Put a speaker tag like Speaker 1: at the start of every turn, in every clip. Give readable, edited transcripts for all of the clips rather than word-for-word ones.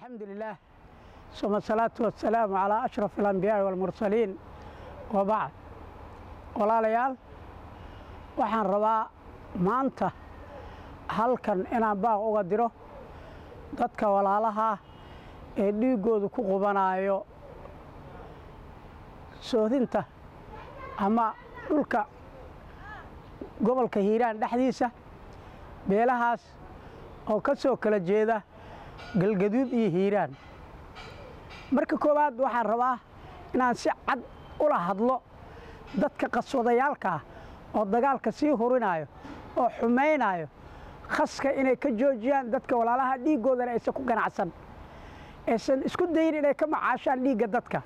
Speaker 1: Alxamdulilah, suma asalaatu wasalaamu calaa ashraf alambiyaai walmursaliin, wa bacd. Walaalayaal, waxaan rabaa maanta halkan inaan baaq uga diro dadka walaalaha ee dhiiggoodu ku qubanaayo soohdinta ama dhulka gobolka Hiiraan dhexdiisa, beelahaas oo ka soo kala jeeda Galgaduud iyo Hiiraan. Marka koowaad, waxaan rabaa inaan si cad ula hadlo dadka qaswadayaalka ah oo dagaalka sii hurinayo oo xumaynayo khaska, inay ka joojiyaan dadka walaalaha, dhiiggoodana aysan ku ganacsan, aysan isku dayin inay ka macaashaan dhiigga dadka,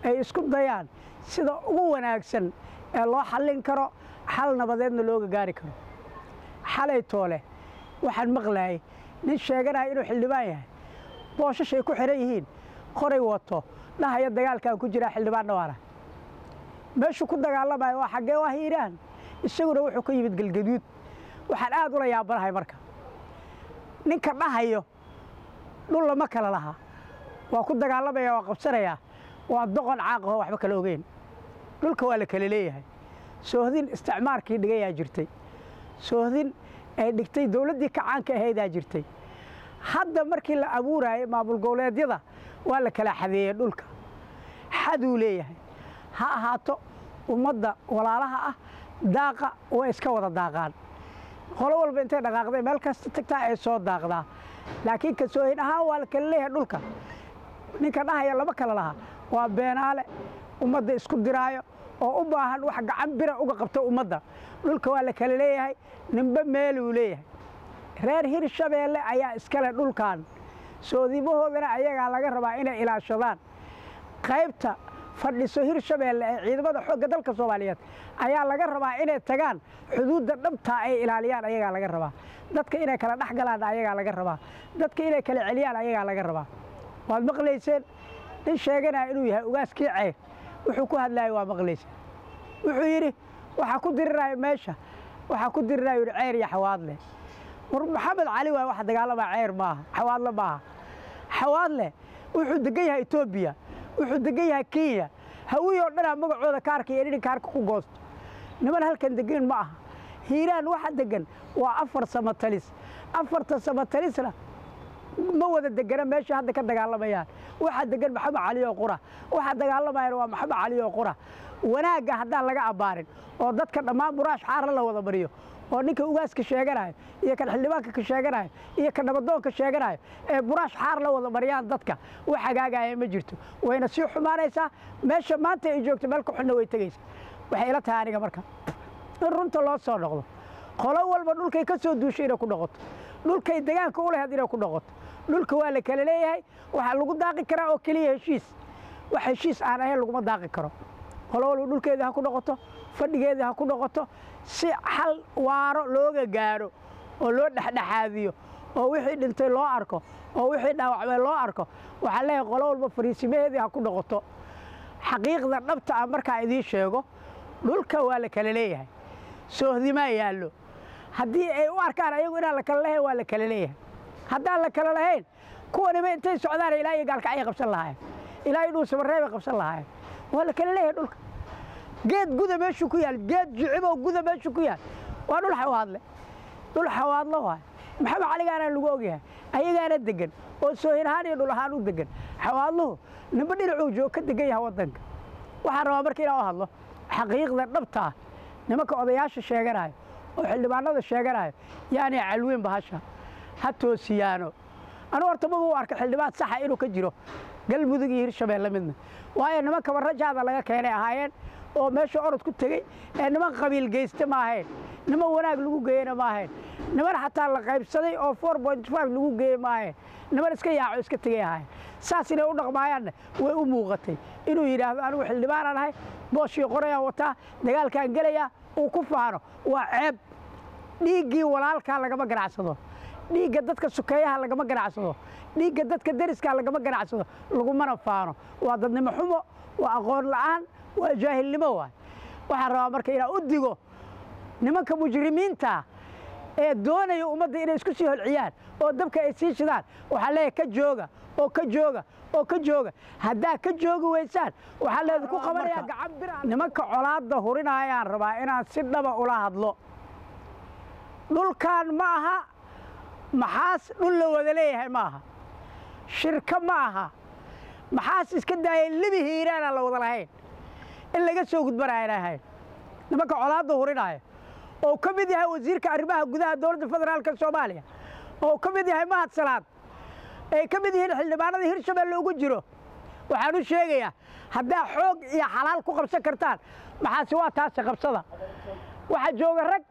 Speaker 1: ay isku dayaan sida ugu wanaagsan ee loo xallin karo, xal nabadeedna looga gaari karo. Xalay toole waxaan maqlayay nin sheeganaya inuu xildhibaan yahay, boosashay ku xihan yihiin, qoray wato, dhahaya dagaalkaan ku jiraa, xildhibaanna waana. Meeshuu ku dagaalamayo waa xaggee? Waa Hiiraan. Isaguna wuxuu ka yimid Galgaduud. Waxaan aad ula yaabanahay marka ninka dhahayo dhul lama kala laha, waa ku dagaalamaya, waa qabsanayaa, waa doqon caaqaho waxba kala ogeyn. Dhulka waa la kala leeyahay. Soohdin isticmaarkii dhigayaa jirtay, soohdin ay dhigtay dowladdii kacaanka ahaydaa jirtay. Hadda markii la abuuraayay maamul goboleedyada waa la kala xadeeyey. Dhulka xaduu leeyahay ha ahaato. Ummadda walaalaha ah daaqa way iska wada daaqaan. Qolo walba intay dhaqaaqday meel kasta tagtaa ay soo daaqdaa, laakiin kasoohin ahaan waa la kala leeyahay dhulka. Ninka dhahaya lama kala laha waa beenaale ummadda isku diraayo oo u baahan wax gacan bira uga qabto ummadda. Dhulka waa la kala leeyahay, ninba meeluu leeyahay. Reer Hirshabeelle ayaa iskale dhulkan, soodimahoodana ayagaa laga rabaa inay ilaashadaan. Qaybta fadhiso Hirshabeelle ee ciidamada xoogga dalka Soomaaliyeed ayaa laga rabaa inay tagaan xuduudda dhabtaa ay ilaaliyaan, ayagaa laga rabaa. Dadka inay kala dhex galaan ayagaa laga rabaa, dadka inay kala celiyaan ayagaa laga rabaa. Waad maqlayseen nin sheeganaya inuu yahay ugaaskii Ceyr, wuxuu ku hadlaayay waa maqlayseen. Wuxuu yidhi waxaa ku diriraya meesha, waxaa ku diriraya, yidhi, Ceyr iyo Xawaadle. War Maxamed Cali waay waxa dagaalamaa, Ceyr maaha, Xawaadle maaha. Xawaadle wuxuu degan yahay Etoobiya, wuxuu degan yahay Kenya. Hawiy oo dhanaa magacooda kaarka iyo dhidhin kaarka ku goosto. Niman halkan degan ma aha. Hiiraan waxa degan waa afar samatalis. Afarta samatalisna ma wada degana meesha hadda ka dagaalamayaan. Waxaa degan Maxamed Cali oo qura, waxa dagaalamayana waa Maxamed Cali oo qura. Wanaagga haddaan laga abbaarin oo dadka dhammaan buraash xaara la wada mariyo oo ninka ugaaska sheeganayo iyo kan xildhibaanka ka sheeganayo iyo kan nabadoonka sheeganayo ee buraash xaar la wada mariyaan dadka, wax hagaagaya ma jirto, wayna sii xumaanaysaa. Meesha maanta ay joogto meel ka xunna way tegaysaa. Waxay ila tahay aniga marka in runta loo soo noqdo, qolo walba dhulkay ka soo duushay inay ku noqoto, dhulkay degaanka u lahayd inay ku noqoto. Dhulka waa la kala leeyahay. Waxaa lagu daaqi karaa oo keliya heshiis. Wax heshiis aan ahayn laguma daaqi karo. Qolo walba dhulkeeda ha ku noqoto, fadhigeeda ha ku noqoto, si xal waaro looga gaaro oo loo dhexdhexaadiyo oo wixii dhintay loo arko oo wixii dhaawacmay loo arko. Waxaa leeyahay qolo walba fariisimaheedii ha ku noqoto. Xaqiiqda dhabta ah markaa idiin sheego, dhulka waa la kala leeyahay, soohdimaa yaallo. Haddii ay u arkaan ayagu inaan la kala lahayn, waa la kala leeyahay. Haddaan la kala lahayn, kuwaniba intay socdaan ilaa iyo Gaalkacyay qabsan lahaayeen, ilaa iyo Dhuusamareebay qabsan lahaayeen. Waa la kala leeyahay dhulka. Geed guda meeshuu ku yaal, geed jiciboo guda meeshuu ku yaal, waa dhul Xawaadle, dhul Xawaadlo waay. Maxamed Caligaana lagu ogyahay, ayagaana degan oo soohin ahaan iyo dhul ahaan u degan. Xawaadluhu ninba dhinacuu joog ka degan yahay waddanka. Waxaan rabaa marka inaan u hadlo xaqiiqda dhabta ah nimanka odayaasha sheeganayo oo xildhibaanada sheeganayo, yaani calweyn bahasha ha toosiyaano. Anu horta maba u arka xildhibaan saxa inuu ka jiro Galmudug iyo Hirshabeelle midna, waayo nimanka barajaada laga keenay ahaayeen oo meesha orod ku tegey ee niman qabiil geyste ma ahayn, niman wanaag lagu geeyena ma ahayn, niman xataa la qaybsaday oo 4.5 lagu geeyey ma ahayn, niman iska yaaco iska tegay ahaayeen. Saas inay u dhaqmaayaanna way u muuqatay. Inuu yidhaahdo anigu xildhibaanaan ahay, booshii qorayaan wataa, dagaalkaan gelayaa, uu ku faano, waa ceeb. Dhiiggii walaalkaa lagama ganacsado, dhiigga dadka sukeeyaha lagama ganacsado, dhiigga dadka deriskaa lagama ganacsado, lagumana faano. Waa dadnimo xumo, waa aqoon la'aan, waa jaahilnimo waay. Waxaan rabaa marka inaan u digo nimanka mujrimiinta. Ee doonaya ummadda inay isku sii holciyaan oo dabka ay sii shidaan, waxaa leeyahay ka jooga oo ka jooga oo ka jooga. Haddaa ka joogi weysaan, waxaa leedinku qabanayaa gacan bir. Nimanka colaadda hurinayaan rabaa inaan si dhaba ula hadlo. Dhulkan ma aha Maxaas, dhul la wada leeyahay ma aha, shirko ma aha. Maxaas iska daayay, libi Hiiraanaan la wada lahayn in laga soo gudbana ayna ahayn. Nimanka colaadda hurinaya oo ka mid yahay wasiirka arrimaha gudaha dowladda federaalka Soomaaliya, oo ka mid yahay Mahad Salaad, ay ka mid yihiin xildhibaanada Hirshabelle ugu jiro, waxaan u sheegayaa haddaa xoog iyo xalaal ku qabsan kartaan, Maxaase waa taase, qabsada. Waxaa jooga rag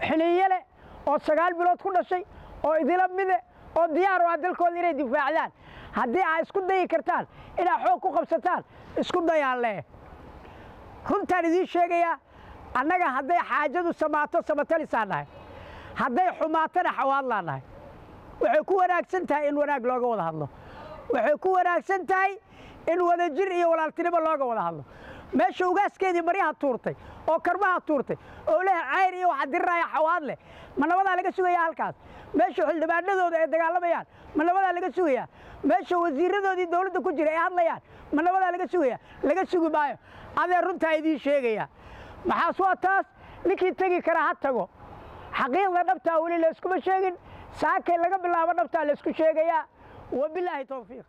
Speaker 1: xiniye leh oo 9 bilood ku dhashay oo idila mide oo diyaar u ah dalkooda inay difaacdaan. Haddii aa isku dayi kartaan inaad xoog ku qabsataan, isku dayaan leh. Runtaan idiin sheegayaa, annaga hadday xaajadu samaato, samatalisaan nahay; hadday xumaatona, xawaadlaan nahay. Waxay ku wanaagsan tahay in wanaag looga wada hadlo. Waxay ku wanaagsan tahay in wadajir iyo walaaltinimo looga wada hadlo. Meesha ugaaskeedii maryaha tuurtay oo karmaha tuurtay oo leh Cayr iyo waxa diriraya Xawaad leh, ma nabadaa laga sugayaa halkaas? Meesha xildhibaanadooda ay dagaalamayaan, ma nabadaa laga sugayaa? Meesha wasiiradoodii dowladda ku jira ay hadlayaan, ma nabadaa laga sugayaa? Laga sugi maayo. Adee runtaa idiin sheegaya, Maxaas waa taas. Ninkii tegi karaa ha tago. Xaqiiqda dhabtaa weli layskuma sheegin. Saakay laga bilaabo dhabtaa laysku sheegayaa. Wabilaahi towfiiq.